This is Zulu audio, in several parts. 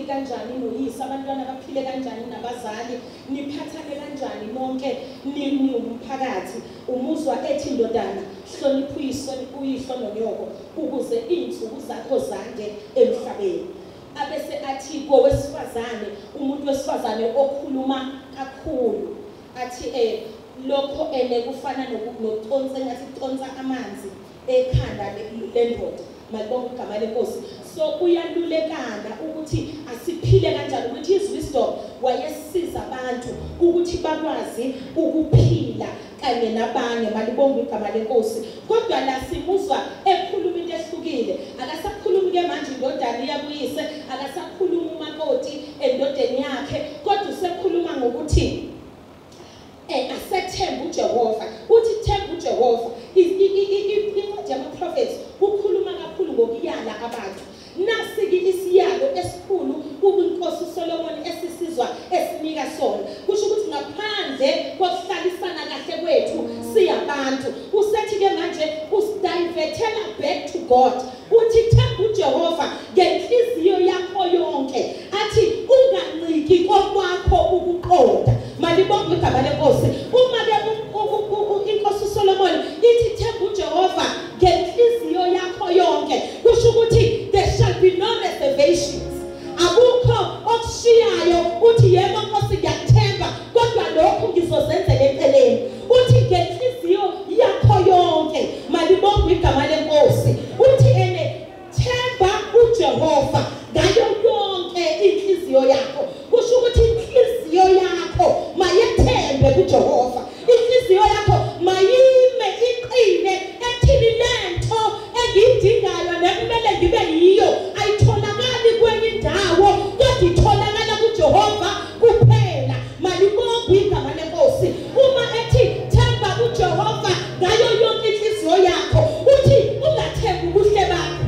uhleli kanjani noyise, abantwana baphile kanjani nabazali, niphathane kanjani nonke niwumphakathi. Umuzwa ethi ndodana hlonipha uyihlo nonyoko ukuze iy'nsuku zakho zande emhlabeni. Abese athi kowesifazane, umuntu wesifazane okhuluma kakhulu, athi lokho ene kufana nokuconsa, engathi kuconsa amanzi ekhanda lendoda. Malibonga igama lenkosi. So uyalulekana ukuthi asiphile kanjani, ukuthi his wisdom wayesiza abantu ukuthi bakwazi ukuphila kanye nabanye. Malibonga igama lenkosi. Kodwa la simuzwa ekhuluma into ehlukile. Akasakhulumi ke manje indodana iyakuyise, akasakhuluma umakoti endodeni yakhe, kodwa usekhuluma ngokuthi asethemba uJehova. Uthi themba uJehova. Incwadi yama-prophets ukhuluma kakhulu ngokuyala abantu. Nasi-ke isiyalo esikhulu kuNkosi uSolomon esisizwa esinika sona. Kusho ukuthi ngaphandle kokuhlalisana kahle kwethu siyabantu, usethi-ke manje usidivertela back to God. Uthi themba uJehova ngenhliziyo yakho yonke, athi unganciki kokwakho ukuqonda. Malibongwe igama lenkosi. Uma-ke inkosi uSolomon ithi themba uJehova ngenhliziyo yakho yonke, kusho ukuthi there shall be no reservations. Akukho okushiyayo uthi yebo Nkosi ngiyakuthemba, kodwa lokhu ngizozenzela eceleni. Uthi ngenhliziyo yakho yonke. Malibongwe igama lenkosi. Uthi ene themba uJehova ngayo yonke inhliziyo yakho. Kusho ukuthi inhliziyo yakho mayethembe kuJehova. Inhliziyo yakho mayime iqine ekuthini lento engiyidingayo nekumele ngibe yiyo ayitholakali kwenye indawo, kodwa itholakala kuJehova kuphela. Malibongwe igama lenkosi. Uma ethi themba kuJehova ngayo yonke inhliziyo yakho, uthi ungathembi ubuhle bakho,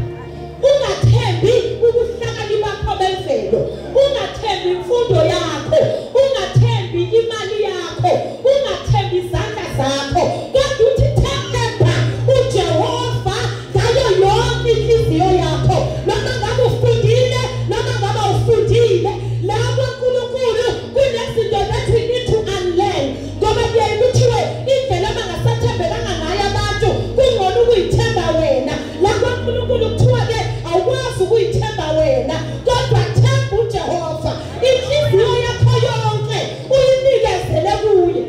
ungathembi ubuhlakani bakho bemvelo, ungathembi imfundo yakho, ungathembi imali yakho, ungathembi izandla zakho, kodwa uthi themba uJehova ngayo yonke inhliziyo yakho. Noma ngabe ufundile, noma ngabe awufundile, lapho uNkulunkulu kunezinto that we need to unlearn. Ngoba kuyaye kuthiwe indlela abangasathembekanga ngayo abantu, kungcono ukuyithemba wena. Lapho uNkulunkulu kuthiwa-ke awukwazi ukuyithemba wena, kodwa themba uJehova. Inhliziyo yakho yonke uyinikezele kuye.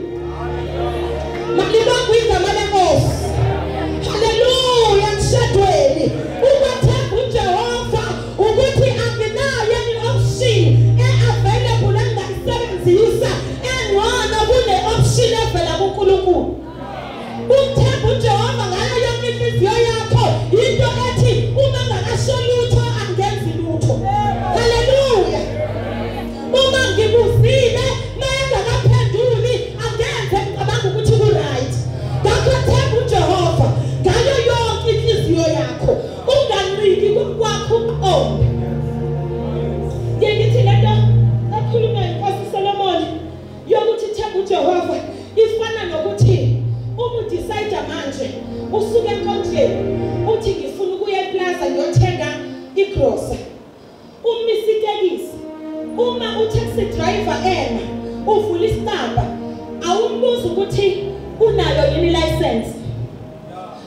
Malibongwe igama lenkosi. Haleluya. Mshadweni ukwethemba uJehova ukuthi anginayo any option e-available engingayisebenzisa engcono kune-option evela kuNkulunkulu. Ukuthemba uJehova ngayo yonke inhliziyo yakho into ethi uma ngakasho lutho angenzi lutho. Haleluya. Uma ngibuzile mayengakaphenduli angenze ngicabanga ukuthi ku-right. Ngakho themba uJehova ngayo yonke inhliziyo yakho, unganciki kokwakho ukuqonda. Ngiye ngithi lento ekhulunywa inkosi Solomon yokuthi themba uJehova ifana nokuthi uma udecide manje usuke enkonzweni uthi ngifuna ukuya eplaza ngiyothenga igrosa, umisa itekisi, uma utaxi driver ema uvula isicabha, awumbuzi ukuthi unayo yini license,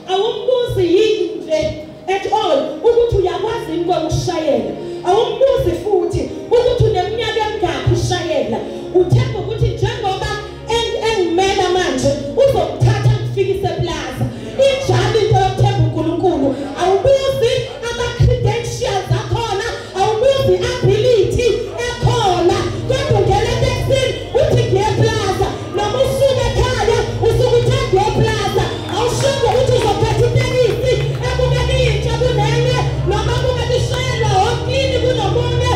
awumbuzi yini nje at all ukuthi uyakwazi yini ukushayela, awumbuzi futhi ukuthi uneminyaka emingaki ushayela. Uthemba ukuthi njengoba engimela manje uzokuthatha ngifikise eplaza. Injalo into yokuthemba uNkulunkulu. Awubuzi ama-credentials akhona, awubuzi i-ability ekhona, kodwa ungena etekisini uthi ngiye eplaza. Noma usuke ekhaya usuke uthe ngiye eplaza, awusho ukuthi uzophetha itekisi ebukeka intsha kunenye, noma kubeka ishayelwa oklini kunomunye.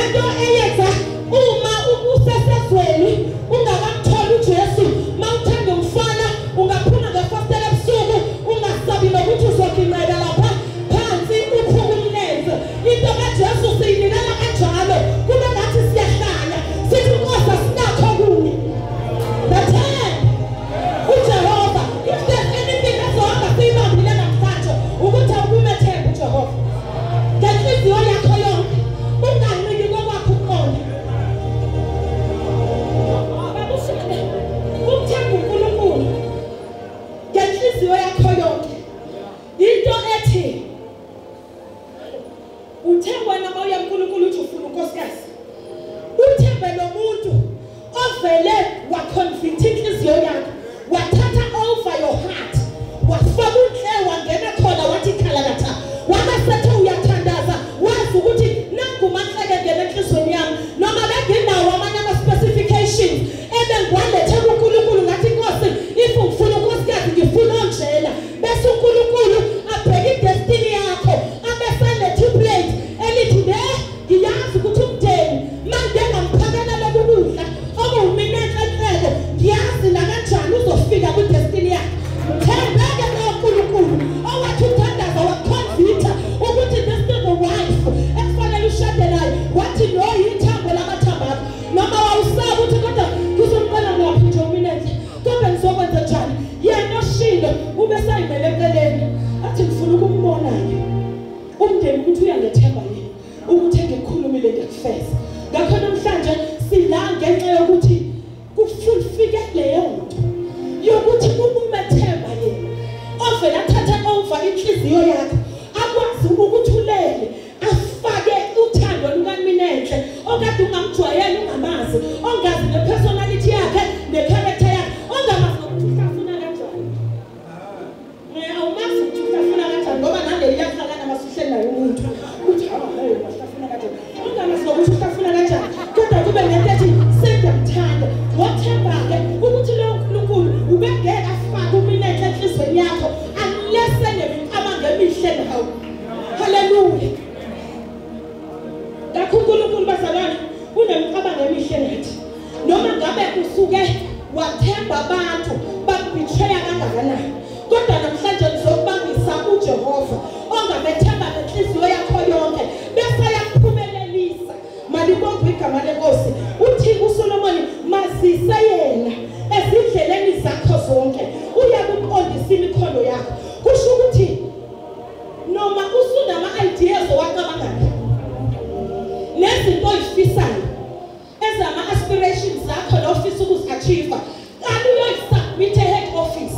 Lento eyenza uma usesezweni ungakamtholi uJesu, mawuthanda umfana ungaphuma ngefastela ebusuku ungasabi nokuthi uzoginqela lapha phansi uphuke umlenze. Into kaJesu siyinikela kanjalo, kube ngathi siyahlanya sithi Nkosi asinakho okunye. Themba uJehova. If there's anything ezohamba siyibambile namhlanje ukuthi awukumethemba uJehova ngenhliziyo yakho yonke, unganqiki kokwakho ukuqonda. Babushane ukuthemba uNkulunkulu ngenhliziyo yakho yonke. Into ethi uthe wena mawuya uNkulunkulu uthi ufuna unkosikazi, uthembe lo muntu ovele waconvict inhliziyo yakho, wathatha over your heart, wafaka unhle wangena khona wathi khalakatha, wabesethe uyathandaza wazi ukuthi nangumanhleke ngena enhliziyweni yami, noma benginawo amanye ama-specifications ebengiwalethe kuNkulunkulu ngathi Nkosi if ngifuna unkosikazi ngifuna onjena, bese uNkulunkulu abheke idestiny yakho abeselethe iplate elithi ne ngiyazi ukuthi umndeni manje ngamphakela lokhu kudla okuwumina enhlenhleko, ngiyazi nakanjani uzofika kwidestiny yakhe. Thembeke noNkulunkulu owathi uthandaza waconvicta ukuthi this is the wife ekufanele ushade naye, wathi lo yithambo lamathambo akho. Noma wawusaba ukuthi kodwa ngizomqala ngaphi nje umina enhle, kodwa ngizokwenza njani? Yena oshilo ube sayimele eceleni athi ngifuna ukumbona-ke umndeni ukuthi uyangethemba yini ukuthi engikukhulumile ngiyakufeza. Ngakho namhlanje sila ngenxa yokuthi kufike leyo nto yokuthi ukumethemba yena ovele athathe over inhliziyo yakho, akwazi ukuthi ulele afake uthando lukaMinenhle okade ungamjwayeli, ungamazi, ongazi nepersonality yakhe necharacter yakhe, ongamazi nokuthi uhlafuna kanjani. Awumazi ukuthi uhlafuna kanjani ngoba naleli yahlakana masuhleli naye umuntu uthi hawu uhlafuna kanjani, ongamazi nokuthi uhlafuna kanjani, kodwa kube nento ethi sengiyamthanda. Ngothemba-ke ukuthi loyo Nkulunkulu ubengeke afake uMinenhle enhliziyweni yakho unless enemicabango emihle nawe. Haleluya. Ngakho uNkulunkulu bazalwane unemicabango emihle nathi. Noma ngabe usuke wathemba abantu bakubetreya kangakanani, kodwa namhlanje ngizokubangisa uJehova ongamethemba ngenhliziyo yakho yonke bese yakuphumelelisa. Malibongwe igama lenkosi. Uthi uSolomoni mazise yena ezindleleni zakho zonke, uyakuqondisa imikhondo yakho. Kusho ukuthi noma usunama ideas owacabangayo nezinto oyifisayo ezama aspirations zakho nofisa ukuzi-achieve, qala uyoyisubmit head office.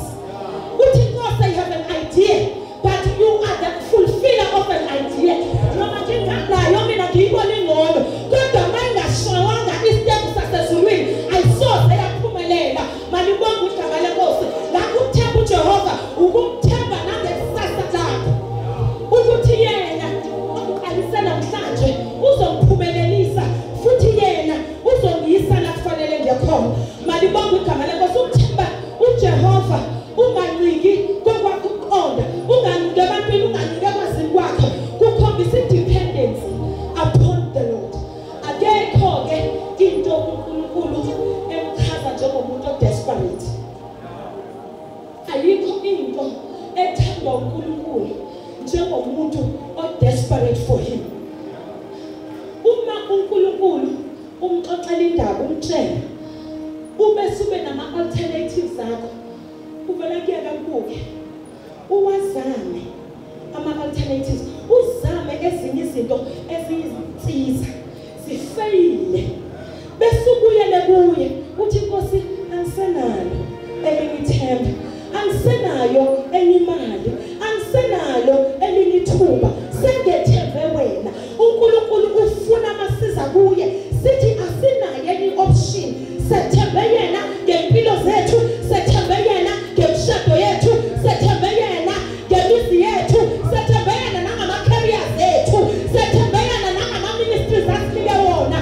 Uthi Nkosi, I have an idea but you are the fulfiller of an idea. Noma nginganayo mina ngiyibona ingcono, kodwa uma ingashawanga isitepu sasezulwini ayisoze yaphumelela. Malibonge igama lenkosi. Ngakho ukuthemba uJehova ukumthemba nangekusasa lakho ukuthi yena okuqalise namhlanje uzongiphumelelisa futhi yena uzongiyisa la kufanele ngiyekhona. Malibonge igama lenkosi. Ukuthemba uJehova unganciki kokwakho ukuqonda, unganciki ebantwini, unganciki ekwazini kwakho, kukhombisa i-dependence upon the Lord. Akekho-ke into uNkulunkulu emchaza njengomuntu odesperate. Ayikho into ethandwa uNkulunkulu njengomuntu odesperate for him. Uma uNkulunkulu umxoxela indaba, umtshela, ube sube nama-alternatives akho, uvela kuyeka kubuke uwazame ama-alternatives, uzame ezinye izinto eziyizinsiza zifeyile, bese ubuyele kuye uthi Nkosi angisenalo elinye ithemba, angisenayo enye imali, angisenalo elinye ithuba, sengethembe wena. uNkulunkulu ufuna amasiza kuye, sithi asinayo enye option, sethembe yena ngempilo zethu, sethembe yena ngemishado yethu, sethembe yena ngemizi yethu, sethembe yena nangama-careers ethu, sethembe yena nangama-ministries asinike wona,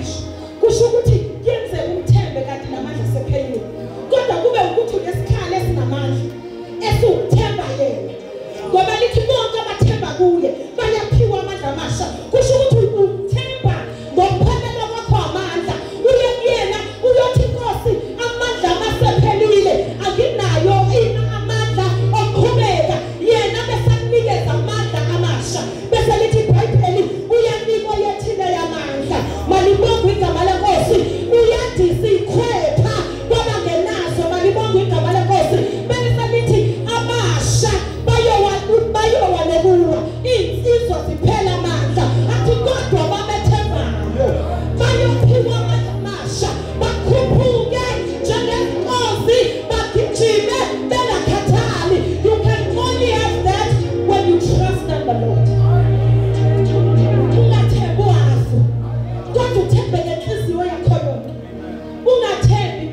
amasha. Kusho ukuthi kuyenzeka umthembe kanti namandla sephelile. Kodwa kube ukuthi unesikhala esinamandla esiwuthemba yena. Ngoba lithi bonke abathemba kuye bayaphiwa amandla amasha. Kusho ukuthi uthemba ngokuphelelwa kwakho amandla. Uye kuyena uyothi Nkosi amandla amasephelile anginayo amandla okuqhubeka. Yena bese akunikeza amandla amasha. Bese lithi iBhayibheli uyanikwa yethina yamandla. Malibongwe igama leNkosi. Uyandisa ikhwepha kwabangenazo. Malibongwe igama leNkosi. Bese lithi amasha bayowa nokuwa. Insizwa ziphela amandla. Athi kodwa babethembayo bayophiwa amandla amasha, bakhuphuke njengenkosi, bagijime bengakhathali. You can only have that when you trust in the Lord. Ungathembi uhafu, kodwa uthembe ngenhliziyo yakho yonke. Ungathembi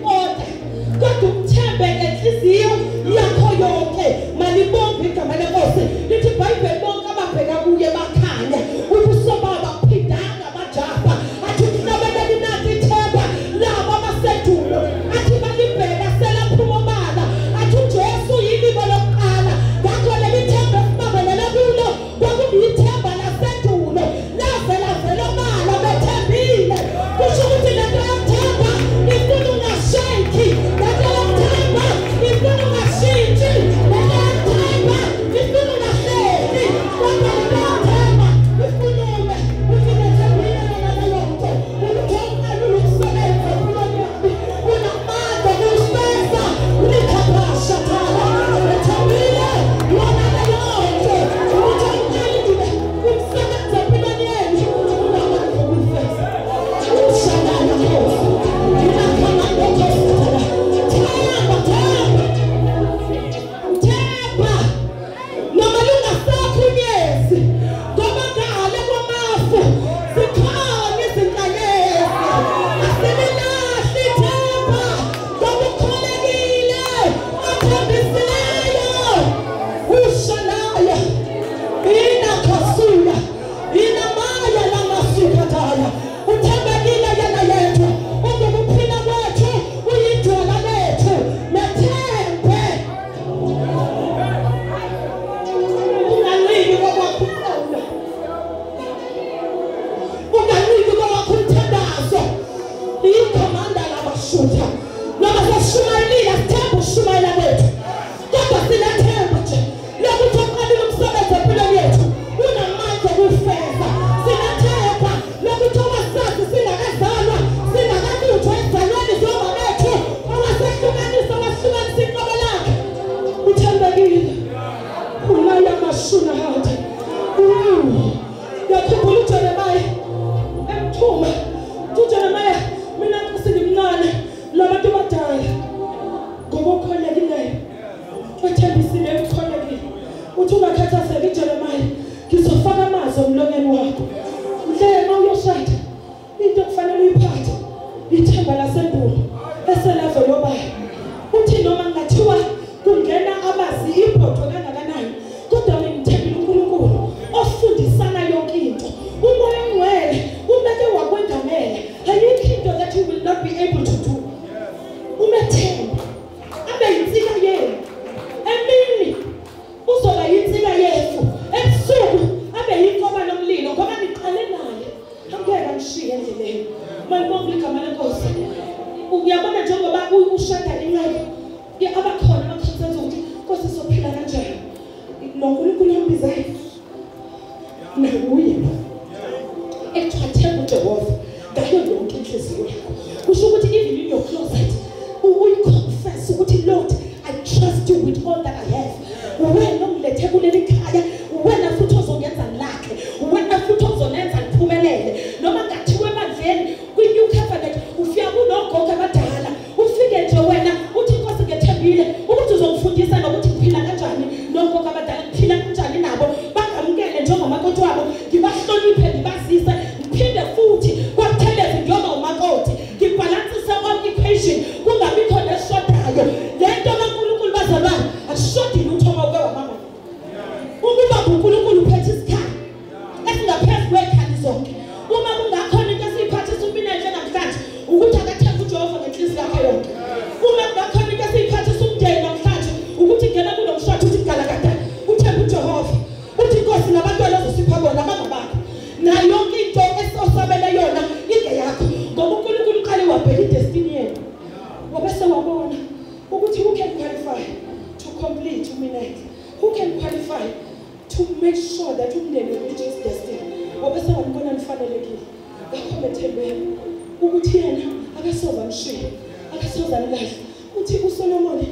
kodwa uthembe ngenhliziyo yakho yonke. Malibongwe igama leNkosi. Lithi iBhayibheli bonke ababheka kuye bakhanya, ubuso babo abuphindanga bajabha. Athi uhlabelele nathi ithemba labo abasedulo. Athi balibheka selaphuma obala. Athi uJesu yilibo lokuqala. Ngakho leli themba esibambelele kulo kwakuyithemba lasedulo, laze lavela obala bethembile. Kusho ukuthi lento yokuthemba ifuna ungashayiki, lento yokuthemba ifuna ungashintshi, lento yokuthemba ifuna ungahleki, kodwa lento yokuthemba ifuna ume uthi ngethembile mina leyo nto. Ukuthi awuqalile ukusebenza empilweni yami, unamandla okuwufeza. Ulikhabasha thala ngethembile yona leyo nto. Ukuthi awuqalile ukusebenza empilweni yenu, unamandla okuwufeza. Ushadana Nkosi, nginakhona Nkosi. Themba, themba, themba. Noma lungasekho unyezi, ngoba ngale kwamafu zikhona izinkanyezi. Asililahli ithemba, ngoba ukholekile athembisileyo. Ushanaya inakhasuya inamaya lamasukataya. Uthembekile yena yethu, ungukuphila kwethu, uyidwala lethu. Methembe. Unganqiki kokwakho umqondo, unganqiki kokwakho umthandazo. Ikhomanda labashutha. Noma sesishumayelile, sithemba ukushumayela kwethu, kodwa sinethemba nje lokuthi oqalile umsebenzi empilweni yethu unamandla okuwufeza. Sinethemba lokuthi owasazi singakazalwa, singakabuthwa ezalweni zoma bethu, owasehlukanisa wasihlukanisa iqobo lakhe, uthembekile. Ulaya mashuna hadi. Ngiyakhumbula uJeremiah emthuma. UJeremiah, mina Nkosi ngimncane labantu badala, ngoba ukholekileyo uthembisile, ukholekile. Uthi ungakhathazeki Jeremiah, ngizofaka amazwi emlonyeni wakho. Mhle uma uyoshada, into okufanele uyiphathe ithemba lasendulo eselavela obala. Uthi noma kungathiwa kungena abazi ibhodwe kangakanani, kodwa mina ngithembile uNkulunkulu ofundisana yonke into. UMoya oNgcwele umeke wakwengamela. Ayikho into that you will not be able to do. Umethembe abe yinsika yenu emini, uzoba yinsika yethu ebusuku, abe yinkoba lomlilo, ngoba niqale naye angeke angishiye endleleni. Malibonge igama leNkosi. Uyabona njengoba ushada inceku, abakhona ama-concerns ukuthi Nkosi sophila kanjani noNkulunkulu ambizayo nakuye ekuthiwa themba uJehova ngayo yonke inhliziyo yakho. Kusho ukuthi even in your closet uyi-confess ukuthi Lord, I trust you with all that I have. Wena ongilethe kuleli khaya, wena futhi ozongenza ngilakhe, wena futhi ozonenza ngiphumelele. Noma ngathiwa ebandleni kwi-New Covenant ufika kunogogo abadala, ufike nje wena uthi Nkosi ngethembile ukuthi uzongifundisa nokuthi ngiphila kanjani nogogo abadala, ngiphila kanjani nabo, bangamukele njengomakoti wabo, ngibahloniphe, ngibazise, ngiphinde futhi kwakuthelezi ngiyoba umakoti, ngibhalansise all equation, kungabikho neshodayo. Le nto kaNkulunkulu bazalwane akushodi lutho uma uke wamama. idestiny yenu, wabese wabona ukuthi who can qualify to complete uMinenhle, who can qualify to make sure that umndeni reaches destiny. Wabese wambona nifanelekile. Ngakho methembeni ukuthi yena akasoze amshiye, akasoze anilahle. Uthi uSolomoni,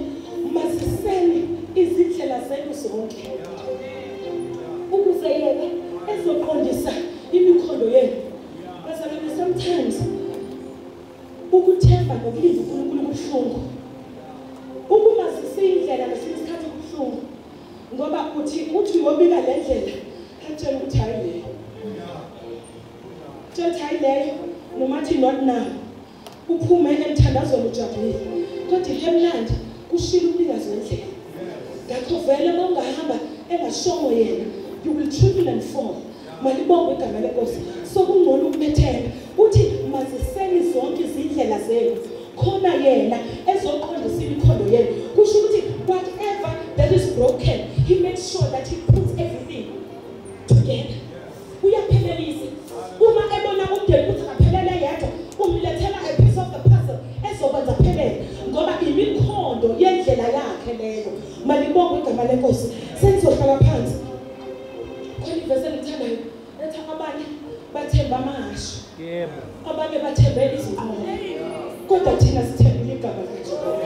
maziseni izindlela zenu zonke ukuze yena ezoqondisa imikhondo yenu. Bazalwane, sometimes ukuthemba nokulinda uNkulunkulu kubuhlungu. Ukumazisa indlela ngesinye isikhathi kubuhlungu, ngoba uthi uyobika le ndlela, akutshela ukuthi hayi leyo, tshela ukuthi hayi leyo, noma athi not now, uphume emthandazweni ujabulile, kodwa into emnandi kushila umnikazi wendlela. Ngakho vele uma ungahamba engashongo yena, you will triple and fall. Malibongwe igama lenkosi. So kungcono ukumethemba. Uthi maziseni zonke izindlela zenu, khona yena ezoqondisa imikhondo yenu. Kusho ukuthi whatever that is broken, he makes sure that he puts everything together. Uyaphelelisa. Uma ebona umndeni ukuthi akaphelele yedwa, umlethela a piece of the puzzle ezokwenza phelele, ngoba imikhondo yendlela yakhe leyo. Malibongwe igama lenkosi. Sengizohlala phansi. Khona ivesi engithandayo ethi abanye bathemba amahhashi, Yebo. abanye bathembe izinqola, kodwa thina sithembile igama likaJehova.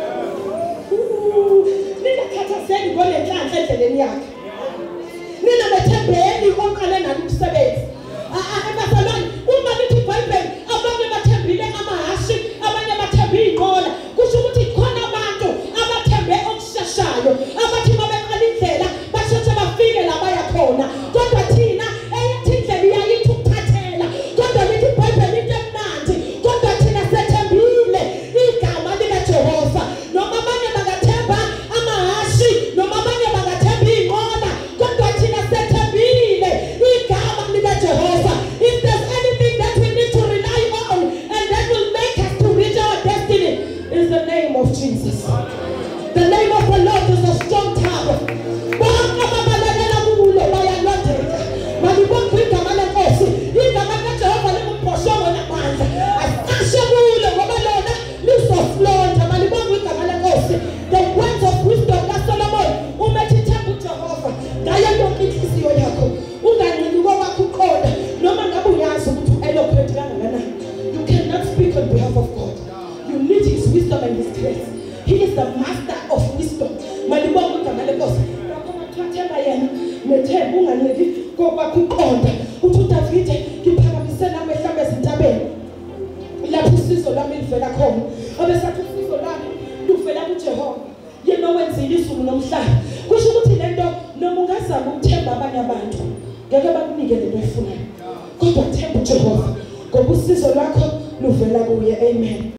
Ningakhathazeki ngolenhlanhla endleleni yakhe, nina bethembeni oqale nalo umsebenzi. Bazalwane, uma lithi iBhayibheli abanye bathembile amahhashi, abanye bathembe iy'nqola, kusho ukuthi khona abantu abathembe okusheshayo, abathi uma beqala indlela basheshe bafike la baya khona. Kodwa thina eyethi indlela iyayithi ukuthathela, kodwa lithi iBhayibheli into emnandi, kodwa thina sethembile igama likaJehova. Noma abanye bangathemba amahhashi, noma abanye bangathemba iy'nqola, kodwa thina sethembile igama likaJehova. If there's anything that we need to rely on and that will make us to reach our destiny, is the name of Jesus. The name of the Lord is a strong tower. Bonke ababalalela kulo bayalondeka. Malibongwe igama lenkosi. Igama likaJehova lingumbhoshongo namandla. Asicashe kulo ngoba lona lizosilonda. Malibongwe igama lenkosi. The words of wisdom kaSolomon, uma ethi themba uJehova ngayo yonke inhliziyo yakho, unganciki kokwakho uqonda, noma ngabe uyazi ukuthi u-eloquent kangakanani. You cannot speak on behalf of God. You need his wisdom and his grace. He is the master of wisdom. Malibongwe igama lenkosi. Ngakho makuthiwa themba yena, methembe unganciki kokwakho uqonda. Uthi uDavide, ngiphakamisela amehlo ami ezintabeni, lapho usizo lwami luvela khona. Abesathi usizo lwami luvela kuJehova, yena owenzile izulu nomhlaba. Kusho ukuthi lento noma ungazama ukuthemba abanye abantu, ngeke bakunike lento oyifunayo, kodwa themba uJehova ngoba usizo lwakho luvela kuye. Amen.